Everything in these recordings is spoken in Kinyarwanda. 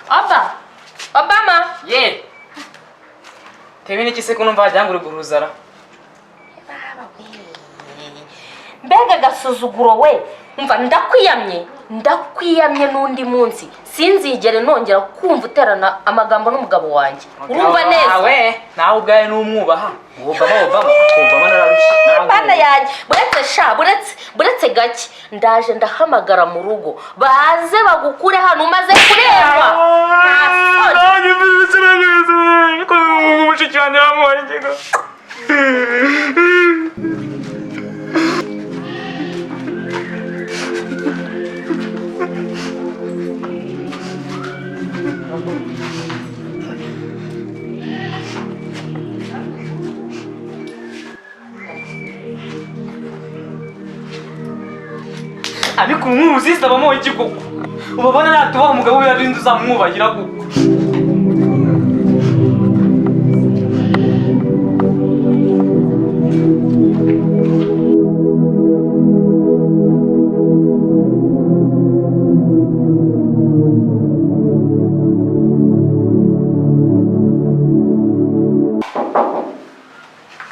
Oba, Obama. Ye, tewe n'iki se ko numva wagira ngo uri guhuzara? Mbega agasuzuguro we! Umva, ndakwiyamye, ndakwiyamye. N'undi munsi sinzigere nongera kumva uterana amagambo n'umugabo wanjye, urumva neza? Wawe nawe ubwawe n'umwubaha. Obama, Obama, Obama, nararushye. Bana yanjye, buretse sha, buretse, buretse gake, ndaje ndahamagara mu rugo baze bagukure hano. Umaze kurengwa, nta soni. Mushiki wanjye bamuhaye ingingo. Ariko umuzi abamo iki koko? Ubabona natubaha umugabo we, yarinze uzamwubahira koko?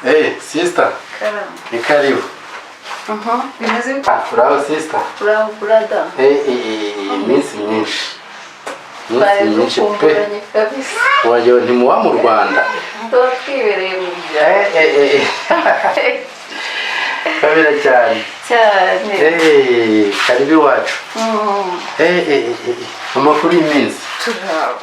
Hey, sister, ni karibu. Bimeze bite? Ah, uraho sister? Uraho brother. Hey, hey, hey, iminsi myinshi. Iminsi Twari myinshi pe. dukumburanye kabisa. Wayo ntimuba mu Rwanda. Tuba twibereye mu byaro. Eh, eh, eh. Kabira cyane. Cyane. Hey, karibu iwacu. Hey, hey, hey. Amakuru y'iminsi. Turaho.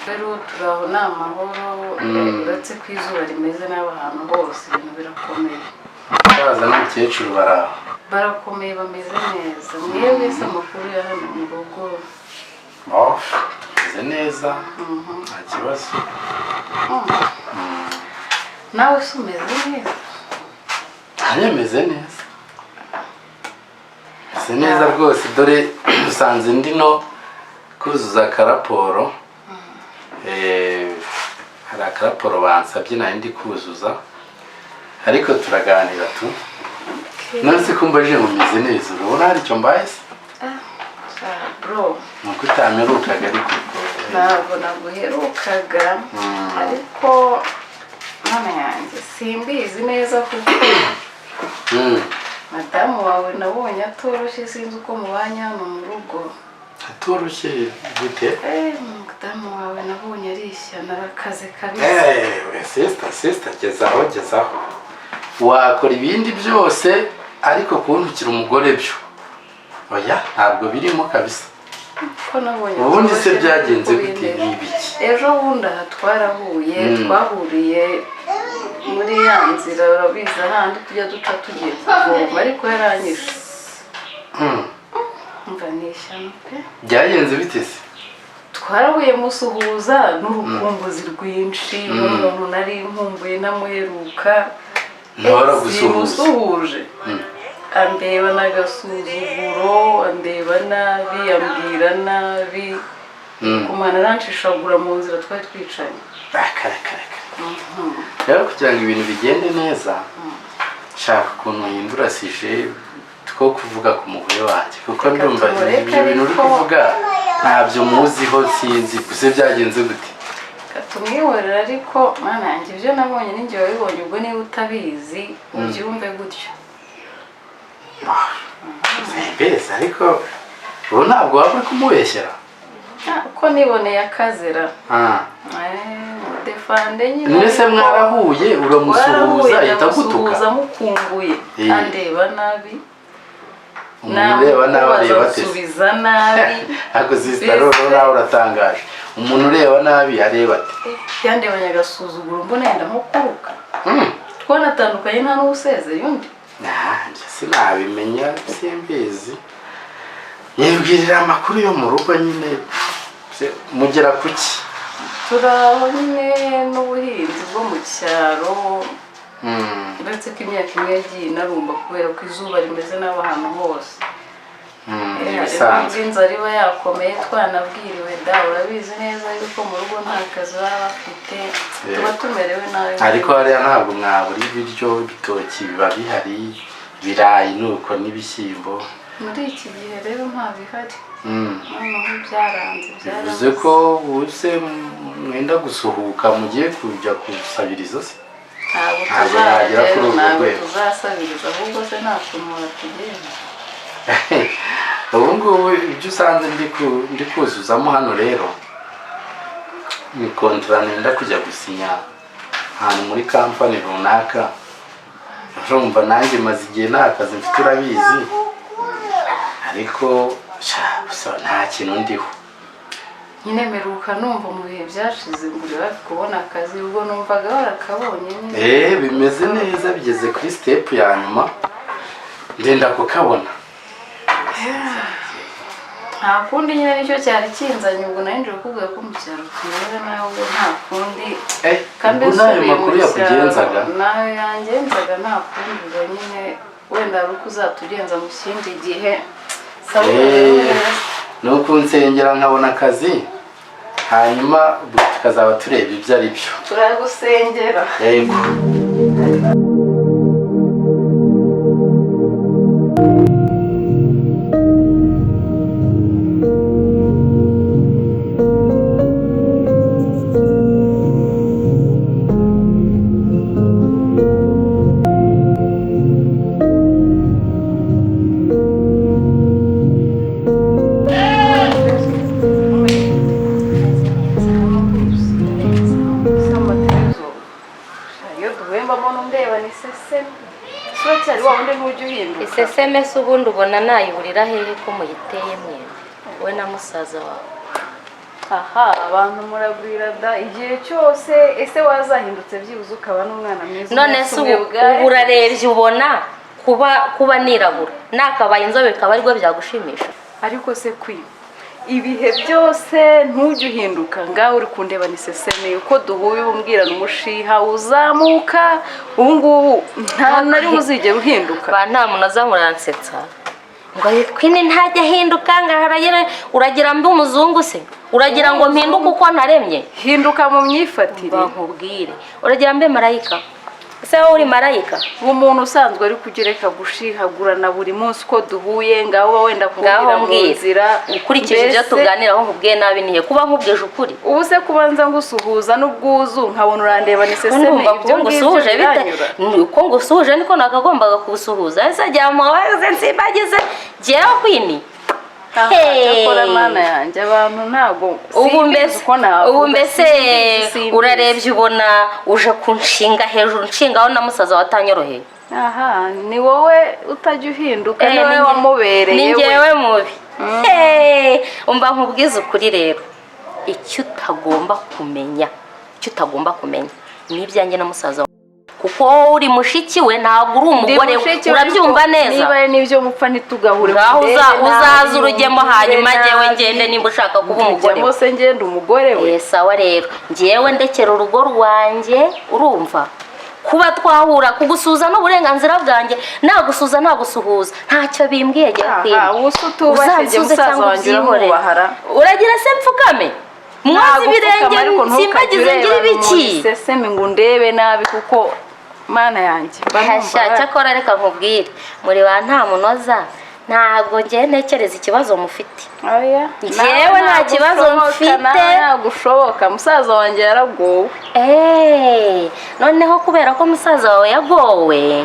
Rero turaho, ni amahoro, uretse ko izuba rimeze nabi ahantu hose, ibintu birakomeye. Umusaza n'umukecuru baraho? Barakomeye, bameze neza. Mwebwe se, amakuru ya hano mu rugo? Oh, tumeze neza. Nta kibazo. Nawe se umeze neza? Nanjye meze neza. Meze neza rwose, dore usanze ndi no kuzuza akaraporo. Hari akaraporo bansabye nari ndi kuzuza, ariko turaganira tu. None se ko mbajije ngo meze neza, urabona hari icyo mbaye se? Ah, bro. Ni uko utamerukaga, ariko ubwo Ntabwo naguherukaga, ariko mana yanjye, simbizi neza kuko madamu wawe nabonye atoroshye. Sinzi uko mubanye hano mu rugo. Atoroshye gute? Eh, madamu wawe nabonye ari ishyano, arakaze kabisa. Eh, sister, sister, gezaho, gezaho. Wakora ibindi byose, ariko kuntukira umugore byo oya, ntabwo birimo kabisa. Ko nabonye Ubundi se atoroshye, byagenze niko gute? bimeze. Ni ibiki? Ejo bundi aha twarahuye, twahuriye muri ya nzira, urabizi, ahandi tujya duca tugiye kuvoma, ariko yaranyishe. Mva, ni ishyano pe. Byagenze bite se? Twarahuye, musuhuza n'urukumbuzi rwinshi, nk'umuntu nari nkumbuye namuheruka. Ntihora gusuhuza. Simusuhuje, andeba n'agasuzuguro, andeba nabi, ambwira nabi, kumana aranshishagura mu nzira twari twicaye. Ah, kare kare kare. Rero kugira ngo ibintu bigende neza, shaka ukuntu uhindura sujet two kuvuga ku mugore wanjye, kuko Reka ndumva tumureke. ibyo bintu uri Ariko kuvuga ntabyo muziho, sinzi gusa byagenze gute. Reka tumwihorere, ariko mwana yanjye, ibyo nabonye ninjye wabibonye, ubwo niba utabizi ubyumve gutyo. Mbese ariko ubu ntabwo waba uri kumubeshyera? Ah, uko niboneye akazera. Ah. Defande nyine. Mbese ariko mwarahuye, uramusuhuza, twarahuye, ahita agutuka? ndamusuhuza mukumbuye, andeba nabi. Umuntu ureba nabi areba ate se? Nsubiza nabi. Ariko sister, noneho nawe uratangaje. Umuntu ureba nabi areba ate? Yandebanye agasuzuguro, mbona yenda nko kuruka. Twanatandukanye nta n'usezeye undi. Nanjye sinabimenya, simbizi, yibwirira amakuru yo mu rugo nyine. Mugera kuki? Turaho nyine n'ubuhinzi bwo mu cyaro, uretse ko imyaka imwe yagiye inarumba kubera ko izuba rimeze nabi ahantu hose. Ni Hari ibisanzwe. n'ubwo inzara iba yakomeye, twanabwiriwe da. Urabizi neza yuko mu rugo nta kazi baba bafite, tuba tumerewe nabi. Ariko hariya ntabwo mwabura ibiryo, ibitoki biba bihari, ibirayi nuko n'ibishyimbo. Muri iki gihe rero nta bihari. Noneho byaranze. Bivuze ko ubuse mwenda gusuhuka, mugiye kujya gusabiriza se? Ntabwo Ntabwo nagera kuri tuzagera, urwo ntabwo rwego. tuzasabiriza. Ahubwo se nta kuntu watugenda? Ubu ngubu ibyo usanze ndi kuzuzamo hano rero ni contrat nenda kujya gusinya ahantu muri kampani runaka. Urumva nanjye maze igihe nta kazi mfite, urabizi, ariko sha, gusa nta kintu ndiho. Nyine mperuka numva mu bihe byashize ngo uri hafi kubona akazi, ubwo numvaga warakabonye nyine. Bimeze neza, bigeze kuri step ya nyuma, ndenda kukabona. Nta kundi nyine, nicyo cyari kinzanye. Ubwo nari nje kukubwira ko mu cyaro tumeze nawe, ubwo nta kundi. Kandi Ubwo n'ayo usubiye mu makuru cyaro yakugenzaga? Nayo yangenzaga, nta kundi. Ubwo nyine wenda hari uko uzatugenza mu kindi gihe. Sawa. Ni ukunsengera nkabona akazi, hanyuma ubwo tukazaba tureba ibyo ari byo. Turagusengera. Yego. Iyo duhuye mbamo ndeba ni seseme, uracyari wa wundi, ntujya uhinduka. Iseseme se ubundi ubona nayiburira hehe ko muyiteye mwembi, wowe na musaza wawe? Aha abantu muragwira da igihe cyose. Ese wazahindutse byibuze ukaba n'umwana mwiza? None se umunsi ubu umwe bwari? Ubu urarebye ubona kuba nirabura nakabaye inzobe bikaba aribwo byagushimisha? Ariko se kwi ibihe byose ntujye uhinduka, ngaho uri kundeba ni seseme. Uko duhuye umbwirana umushiha uzamuka, ubu ngubu nta na rimwe uzigera uhinduka. Ba nta muntu aza muransetsa ngo Queen ntajya ahinduka, ngo aragera. Uragira mbe umuzungu se? Uragira ngo mpinduke uko ntaremye? Hinduka mu myifatire. Nkubwire, uragira mbe marayika ese? Wowe uri marayika? Umuntu usanzwe ari kujya ureka gushihagurana buri munsi uko duhuye, ngaho uba wenda Ngaho kumbwira mu mbwira. nzira. Ukurikije ibyo Mbese, tuganiraho, nkubwiye nabi nihe? Kuba nkubwije ukuri? Ubu se kubanza ngusuhuza n'ubwuzu nkabona urandeba ni seseme, Ndumva ibyo kuba ngibyo ngusuhuje bite? biranyura? Uko ngusuhuje niko nakagombaga kugusuhuza. Ese jya muwaze nsimbagize jyewe Queen? Aha, Hey. cyakora Mana yanjye, abantu ntabwo Ubu simbizi mbese uko navuga, ubu mbese simbizi, simbizi. Urarebye ubona uje kunshinga hejuru, nshingaho na musaza watanyoroheye. Aha ni wowe utajya uhinduka, ni wowe wamubereye Ni we. njyewe mubi? Hey, umva nkubwize ukuri rero, icyo utagomba kumenya ni ibyanjye na musaza wawe, kuko wowe uri mushiki we, ntabwo uri Ndi umugore we. mushiki we, Urabyumva ariko neza? niba ari n'ibyo mupfa ntitugahure, Ngaho murebe nabi, uzaze urujyemo, murebe hanyuma njyewe nabi. ngende nimba ushaka kuba umugore we. Njyamo se ngende umugore we? Sawa rero, njyewe ndekera urugo rwanjye. Urumva, kuba twahura kugusuhuza n'uburenganzira bwanjye, nagusuhuza nagusuhuza ntacyo bimbwiye jya Aha, Queen. ubu se utubashye jye Uzansuhuze musaza cyangwa wanjye ubyihorere. uramwubahara? Uragira se mfukame mwoze Ntabwo ibirenge, upfukama, ariko ntukajye nsimbagize, ngire ureba ibiki? umuntu iseseme ngo undebe nabi, kuko Mana yanjye mba numva Hasha, cyakora reka nkubwire, muri ba nta munoza ntabwo ngiye ntekereza ikibazo mufite. Oya. Njyewe Nawe nta ntabwo kibazo ushoboka, mfite. nawe ntabwo ushoboka, musaza wanjye yaragowe. Noneho kubera ko musaza wawe yagowe,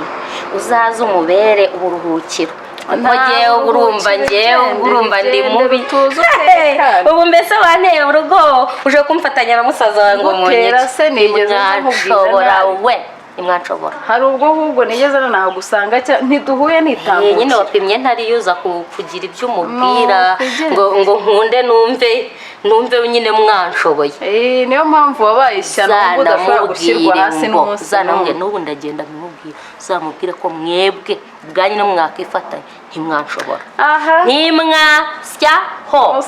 uzaze umubere uburuhukiro, kuko Nta njyewe uba urumva buruhukiro, njyewe uba urumva ndi gende, mubi. tuze utekane. Ubu mbese wanteye urugo uje kumfatanya na musaza wawe ngo Ngutera munyike? se nigeze nkubwira Nimwanshobora nabi? we, nimwanshobora. Hari ubwo ahubwo nigeze nanahagusanga ntiduhuye Nyine nitambutse. wapimye ntariyuza kugira ibyo umubwira. No, kugira- Ngo nkunde numve nyine mwanshoboye. Niyo mpamvu wabaye ishyano, ubwo udashobora gushyirwa hasi Uzanamubwire ngo n'umunsi uzanamubwire n'umwe. n'ubu ndagenda mbimubwire, uzamubwire ko mwebwe ubwanyu no mwakifatanya ntimwanshobora. Aha. Ntimwasyaho.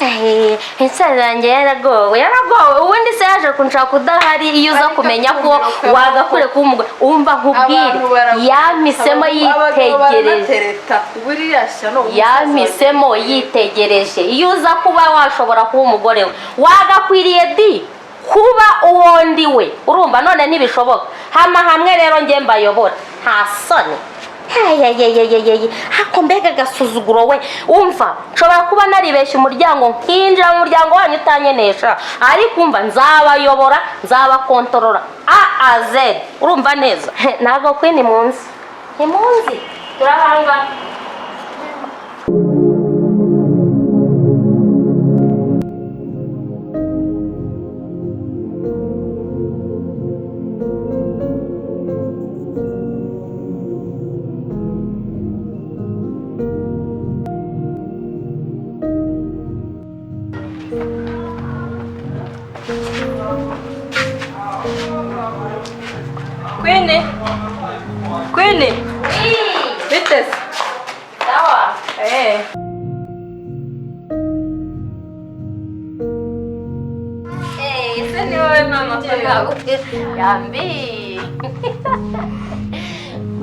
Insaza yanjye yaragowe, yaragowe. Ubundi se yaje kunshaka udahari? Iyo uza Ariko kumenya ko akumiro wagakure kuba umugore, umva nkubwire, Abantu yampisemo abagabo yitegereje. baranatereta buriya shyano umusaza Yampisemo yitegereje. Iyo uza kuba washobora kuba umugore we, wagakwiriye di kuba uwo ndi we. Urumva none ntibishoboka. Hama hamwe rero njye mbayobora, nta soni. Eyeyeyeyeye, hako mbega agasuzuguro we! Umva, nshobora kuba naribeshye umuryango nkinjira mu muryango wanyu utanyenesha, ariko umva, nzabayobora, nzabakontorora A a Z. Urumva neza? Ntabwo Queen munzi, ntimunzi, turahangana. Queen, Queen, biteze. Sawa. Eh. Ese ni wowe mama ko ntabwo yambi?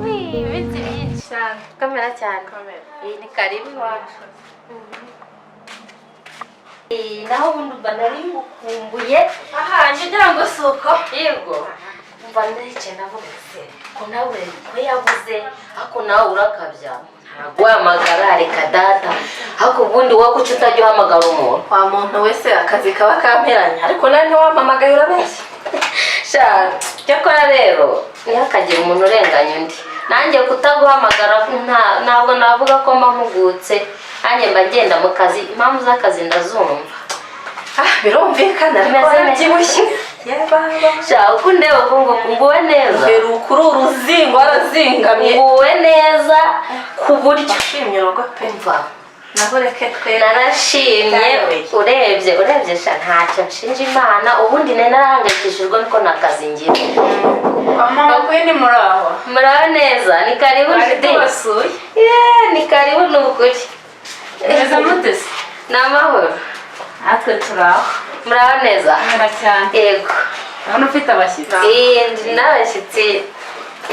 Wi, iminsi myinshi cyane. Kamera cyane. Iyi ni karibu iwacu. Naho ubundi mba nari ngukumbuye. Aha, njye ugira ngo si uko. Yego. Umva, ndaricaye navuga se ko nawe ko yabuze, ariko nawe urakabya, ntabwo wahamagara, reka data. Ariko ubundi wowe kuki utajya uhamagara umuntu? Wa muntu wese akazi kaba kamperanye, ariko nawe ntiwampamagaye, urabeshya. Sha, cyakora rero ntihakagire umuntu urenganya undi. Nanjye kutaguhamagara ntabwo navuga ko mba mpugutse, nanjye mba ngenda mu kazi, impamvu z'akazi ndazumva. Ah, birumvikana, ariko Umeze neza. warabyibushye. Ye baba. Sha, uko undeba uku nguku, nguwe neza. Uheruka uri uruzingo warazingamye. Nguwe neza ku buryo Washimye urugo pe. Umva. Naho reke twe. Narashimye, urebye sha, ntacyo nshinja Imana. Ubundi nari narahangayikishijwe nuko nta kazi ngira. Mama Queen, muraho? Muraho neza, ni karibu Twari nshuti. tubasuye. Yeee, ni karibu ni ukuri. Meze mute se? Ni amahoro. Natwe turaho. Muraho neza. Mera cyane. Yego. Ndabona ufite abashyitsi. Ndi n'abashyitsi.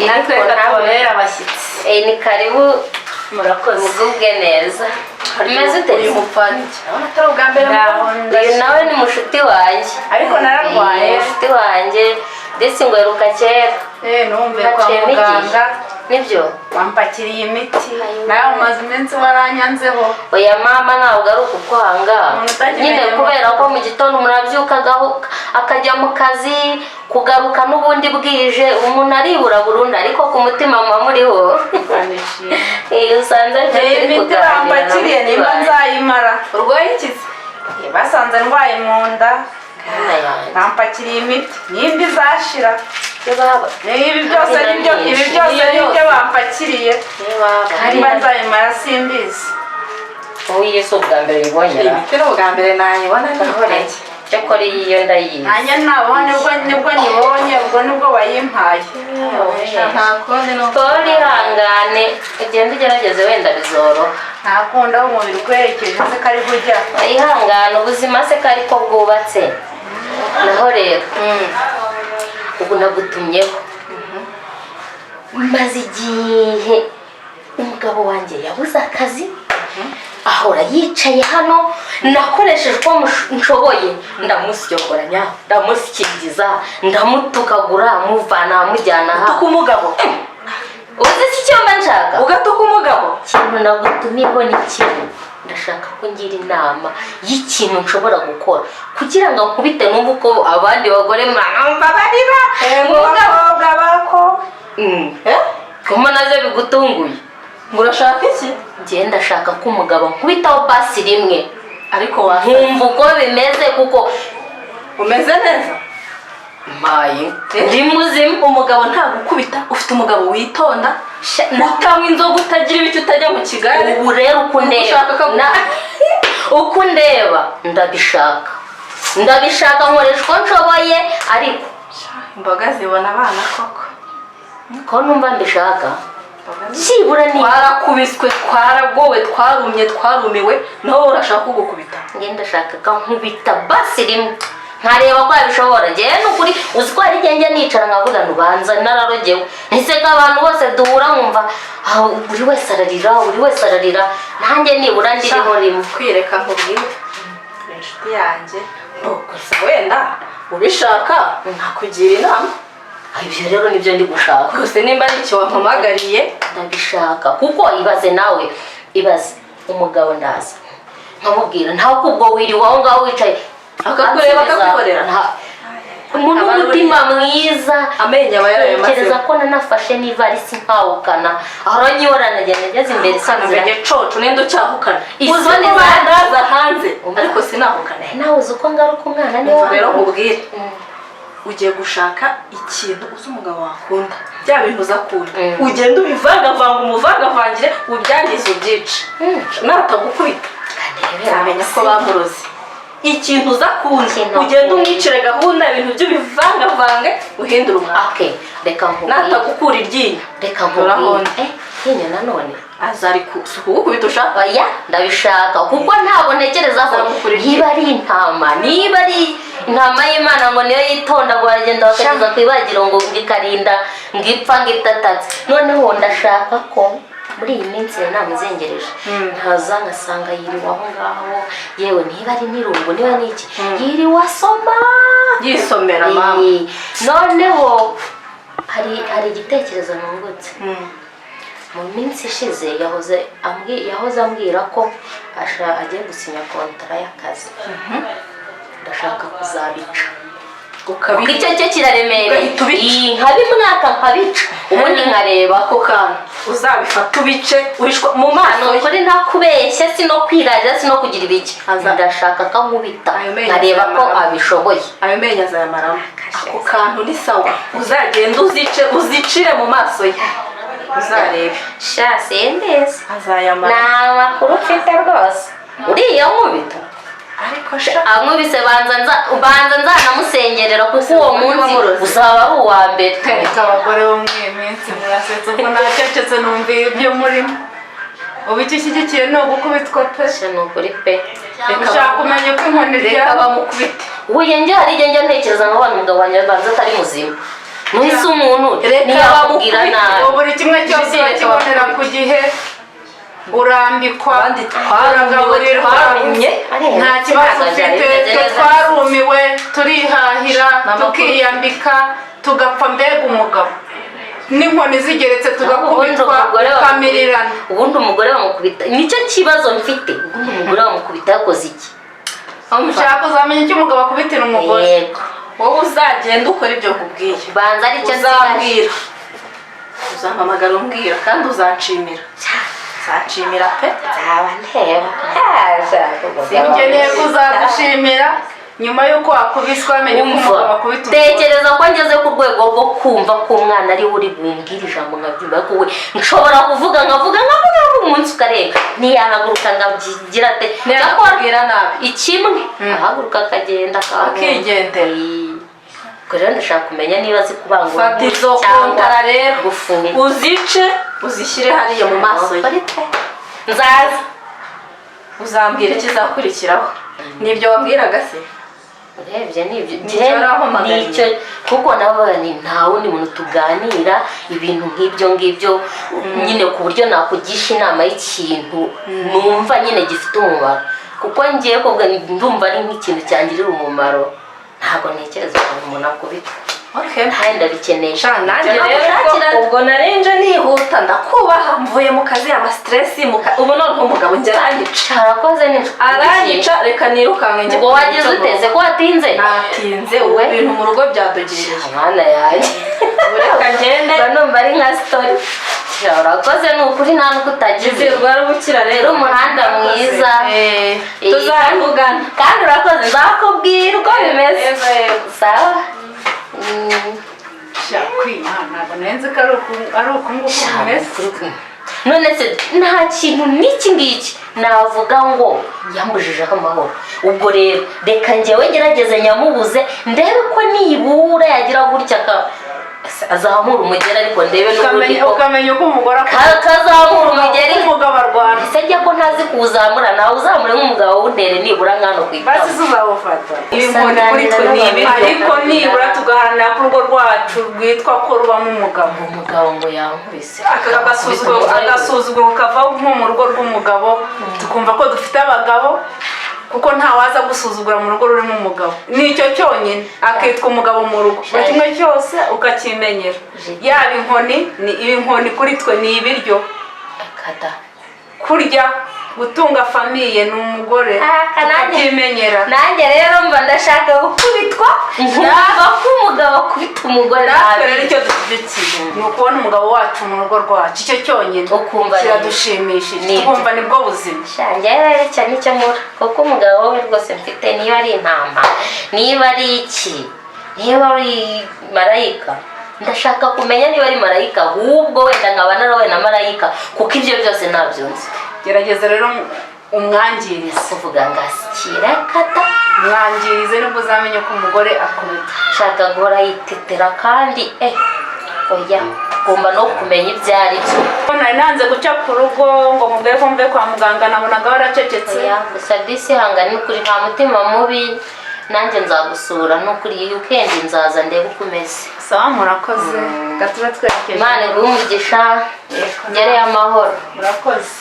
Natwe reka tubabere abashyitsi. Ni karibu. Murakoze. Mugubwe neza. Umeze ute? Uyu mupfaniki. Urabona atari ubwa mbere Ndaho. mubona. Uyu nawe ni mushuti wanjye. Ariko nararwaye. Mushuti wanjye ndetse ngo heruka kera. Eh, numve kwa Haciyemo igihe. muganga Nibyo. bampakiriye imiti. Nawe umaze iminsi waranyanzeho. Oya mama, ntabwo ari ukukwanga. Umuntu utakimenye Nyine kubera ko mu gitondo umuntu abyuka akajya mu kazi, kugaruka n'ubundi bwije, umuntu aribura burundu, ariko ku mutima muba muriho. Banishimye. Iyo usanze aribyo Eh, turi imiti kuganira na bampakiriye mushiki nimba wanjye. nzayimara. Urwaye iki se? Eh, basanze ndwaye mu nda. Mana yanjye. Bampakiriye imiti nimba izashira. Iyo baba. Ibi byose nibyo, ibi byose nibyo bampakiriye. Nimba nzayimara simbizi. Wowe iyi si ubwa mbere uyibonye ra? Imiti ni ubwa mbere nayibona. Ahore, cyakora iyi yo ndayizi. Nanjye nabo nibwo nyibonye, ubwo nibwo bayimpaye. Nta kundi ni uko. Paul, ihangane ugende ugerageze, wenda bizoroha. Nta kundi, aho umubiri ukwerekeje se kari kujya. Ihangane, ubuzima se ko ariko bwubatse. Naho rero ubu nagutumyeho, maze igihe umugabo wanjye yabuze akazi, ahora yicaye hano. Nakoresheje uko nshoboye, ndamusyokoranya, ndamusingiza, ndamutukagura, muvana, mujyana aha. Utuka umugabo? Uzi se icyo mba nshaka? Ugatuka umugabo? Ikintu nagutumiyeho ni kimwe: ndashaka ko ngira inama y'ikintu nshobora gukora kugira ngo nkubite numve uko abandi bagore mbabarira. Ngo bakobwa bako. Kuma nazo bigutunguye. Ngo urashaka iki? Njye ndashaka ko umugabo nkubitaho pasi rimwe, Ariko wasaze. nkumva uko bimeze, kuko Umeze neza. Maye, ndi muzima. Umugabo ntagukubita? Ufite umugabo witonda, utanywa inzoga, utagira ibicyo, utajya mu kigare. Ubu rero uko undeba Ushaka ko uko undeba, ndabishaka, ndabishaka, nkoresha uko nshoboye, ariko Imboga zibona abana koko. Ko numva mbishaka byibura ni Twarakubiswe, twaragowe, twarumye, twarumiwe, nawe urashaka kugukubita? Njye ndashaka ko nkubita basi rimwe, nkareba ko yabishobora. Njyewe ni ukuri, uzi ko hari igihe njya nicara nkavuga ngo ubanza nararogewe, ese ko abantu bose duhura nkumva ah, buri wese ararira, buri wese ararira, nanjye nibura ndiriho rimwe. Kwireka nkubwire, uri inshuti yanjye. Gusa wenda ubishaka nakugira inama. Ibyo rero nibyo ndi gushaka. Gusa nimba ari icyo wampamagariye. Ndabishaka kuko ibaze nawe, ibaze umugabo, ndaza nkamubwira ntawe ko ubwo wiriwe aho ngaho wicaye. Akakureba, Ansubiza, akagukorera. Umuntu Aba ari w'umutima mwiza. Amenyo aba yarayamazeho. Tekereza ko nanafashe n'ivarisi nkawukana, aranyibora, nagenda ngeze imbere Hukana. Sinzira. Mbege coco, ninde ucyahukana? Isoni. Uzi ko bandaza hanze, ariko sinahukana. Nawe uzi uko ngaruka umwana niwe. Umva rero nkubwire, ugiye gushaka ikintu uzi umugabo wakunda, bya bintu uza akunda, ugenda ubivangavanga, umuvangavangire, ubyangize, ubyice. Natagukubita nzamenya ko bamuroze. Ikintu uza akunda, Ikintu ugenda akunda. umwicire gahunda, ibintu by'ubivangavange, uhindure umwaka. Okay, reka nkubwire. Natagukura iryinyo, Reka urabona. nkubwire, ryinyo nanone. Azari si ukugukubita ushaka. Oya, ndabishaka kuko ntabwo ntekereza ko Azamukura iryinyo. niba ari intama, niba ari intama y'Imana ngo niyo yitonda, ngo baragenda bakageza ku ibagiro ngo ikarinda ngo ipfa ngo itatatse. Noneho ndashaka ko muri iyi minsi rero namuzengereje, ntaza ngasanga yiriwe aho ngaho, yewe niba ari n'irungu, niba ni iki, yiriwe asoma. Yisomera mama. Noneho hari igitekerezo nungutse. Mu minsi ishize yahoze ambwira ko agiye gusinya kontara y'akazi. Ndashaka kuzabica kuko Ukabica. icyo cyo kiraremereye. Ugahita ubica. Iyi, nkabimwaka nkabica, ubundi nkareba. Ako kantu uzabifata ubice wishwa mu maso Ni ye. ukuri, ntakubeshye, si no kwirarira, si no kugira ibiki. Ndashaka ko ankubita, Ayo menyo nkareba ko azayamaramo. abishoboye. Ayo menyo azayamaramo. Ako kantu ni sawa, uzagenda uzice, uzicire mu maso ye, uzarebe. Sha, simbizi. Azayamara. Nta makuru mfite rwose, uriya nkubita. Ariko sha, Ankubise banza nzanamusengerera kuko uwo munsi Wamuroze. uzaba ari uwa mbere. Ariko abagore bo muri iyi minsi murasetsa. Ubwo nacecetse numva ibyo murimo. Ubu icyo ushyigikiye ni ugukubitwa pe. Sha, ni ukuri pe. Ushaka kumenya uko inkoni Reka iryana. bamukubite. Ubu njye hari igihe njya ntekereza ngo abana umugabo wanjye banza atari muzima, ntuhise umuntu Reka ntiyakubwira bamukubite. nabi. Ubu buri kimwe cyose Jisire, urakibonera ku gihe, urambikwa, Abandi twarumiwe, uragaburirwa, twarumye. nta kibazo Ntabwo byari ufite. bimeze Twe neza. twarumiwe, turihahira, Amakuru. tukiyambika, tugapfa. Mbega umugabo n'inkoni zigeretse, Ubundi tugakubitwa, umugore tukamirirana. Ubundi umugore bamukubita, nicyo kibazo mfite. Ubundi umugore bamukubita yakoze iki? Ushaka uzamenya icyo umugabo akubitira umugore. Yego. Wowe uzagenda ukora ibyo nkubwiye. Banza aricyo nsigaje. Uzambwira, uzampamagara umbwira, kandi uzanshimira, uzanshimira pe. Nzaba ndeba. Ukeneye kuzadushimira nyuma y'uko wakubiswe, wamenye ko Umva, umugabo akubita umugore. tekereza ko ngeze ku rwego rwo kumva ko umwana ari we uri bumbwire ijambo nkabyumva, ariko we nshobora kuvuga nkavuga nkavuga nkavuga, umunsi ukarenga ntiyahaguruka, nkabyigire ate. Ntiyakubwira nabi. Ikimwe ahaguruka akagenda akahunga. Akigendera. Ubwo rero ndashaka kumenya niba azi kubangura Fata izo cyangwa kontara rero, gufunga. uzice, uzishyire hariya mu maso ye. Nzaza. Uzambwira ikizakurikiraho, nibyo wambwiraga se? Urebye nibyo. Nicyo yarampamagariye. Nicyo, kuko nabo ni nta wundi muntu tuganira ibintu nk'ibyo ngibyo nyine, ku buryo nakugisha inama y'ikintu numva nyine gifite umumaro, kuko ngiye kuvuga ndumva ari nk'ikintu cyangirira umumaro. Ntabwo ntekereza ukuntu umuntu akubita. Okay. Kandi ndabikeneye. Sha, nanjye Ibyo rero nagushakira- ubwo narenje nihuta, ndakubaha, mvuye mu kazi, ama stress ubu noneho umugabo njye aranyica. Harakoze ni Aranyica, reka nirukanke njye. Ubwo wagize uteze ko watinze? Natinze ubu, We? ibintu mu rugo byadogereye. Mwana yanjye. Ubu reka ngende. Mba numva ari nka story. Urakoze, ni ukuri, nta n'uko utagize. Rwara ubukira rero. Rero umuhanda mwiza. Tuzavugana. Kandi urakoze, nzakubwira uko bimeze. Yego, yego. Sawa. Sha, kwima ntabwo nari ko ari uku nguku bimeze. None se nta kintu n'iki ngiki navuga ngo yambujijeho amahoro? Ubwo rero reka njyewe ngerageze nyamubuze, ndebe ko nibura yagira gutya azamura umugeri, ariko ndebe n'ubundi Ukamenya ko ukamenya uko umugore akora, kazamura umugeri. uko umugabo arwana. Ese njye ko ntazi kuwuzamura, nawe uzamure nk'umugabo w'untere nibura nkano ku Basi itama. se uzawufata. Ibi nkoni kuri twe ni ibiryo. Ariko nibura tugaharanira ko urugo rwacu rwitwa ko rubamo umugabo. Umugabo ngo yankubise. Aka agasuzuguro kava nko mu rugo rw'umugabo, tukumva ko dufite abagabo. Kuko ntawaza gusuzugura mu rugo rurimo umugabo, nicyo cyonyine akitwa umugabo mu rugo. Buri kimwe cyose ukakimenyera, yaba inkoni, ni inkoni kuri twe, ni ibiryo. Kada. Kurya, gutunga famille ni umugore. Ah, Tukabyimenyera. Nanjye rero mba ndashaka gukubitwa, nkumva ko umugabo akubita umugore. Natwe rero icyo dushyigikiye ni ukubona umugabo wacu mu rugo rwacu, icyo cyonyine Ukumva kiradushimishije. Nibyo. Tukumva nibwo buzima. Shanjye rero icyo nicyo nkora, kuko umugabo we rwose mfite, niba ari intama, niba ari iki, niba ari marayika, ndashaka kumenya niba ari marayika ahubwo, wenda nkaba narahuye na marayika, kuko ibyo byose ntabyo nzi. Gerageza rero umwangirize. Kuvuga ngo asikira kata. Umwangirize, nibwo uzamenya ko umugore akubita. Shaka guhora yitetera kandi, oya, ugomba no kumenya ibyo ari byo. Nari nanze guca ku rugo ngo mubwire ko mvuye kwa muganga, nabonaga waracecetse. Oya, gusa disi hangana, ni ukuri nta mutima mubi. Nanjye nzagusura, ni ukuri iyi weekend nzaza ndebe uko umeze. Sawa, murakoze. Gatube twerekeje. Imana iguhe umugisha, ngereyo amahoro. Murakoze.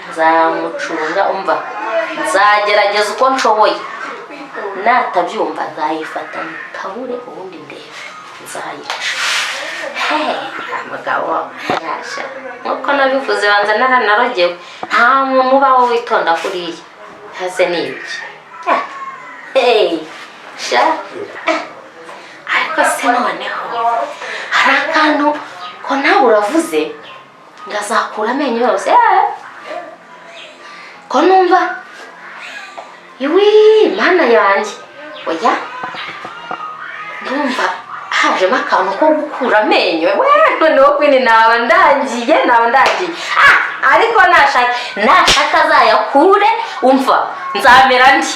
Nzamucunga, umva, nzagerageza uko nshoboye. Natabyumva nzayifata mutabure, ubundi ndebe nzayica. Hey, umugabo yasha nkuko nabivuze, banza naranarogewe. Nta muntu ubaho witonda kuriya hase ni ibiki. Hey, sha. Ariko se noneho hari akantu ko nawe uravuze ngo azakura amenyo yose. Ko numva iwi Mana yanjye, oya, ndumva hajemo akantu ko gukura amenyo we. Noneho Queen, naba ndangiye, naba ndangiye. Ah, ariko nashaka azayakure, umva nzamera ndi.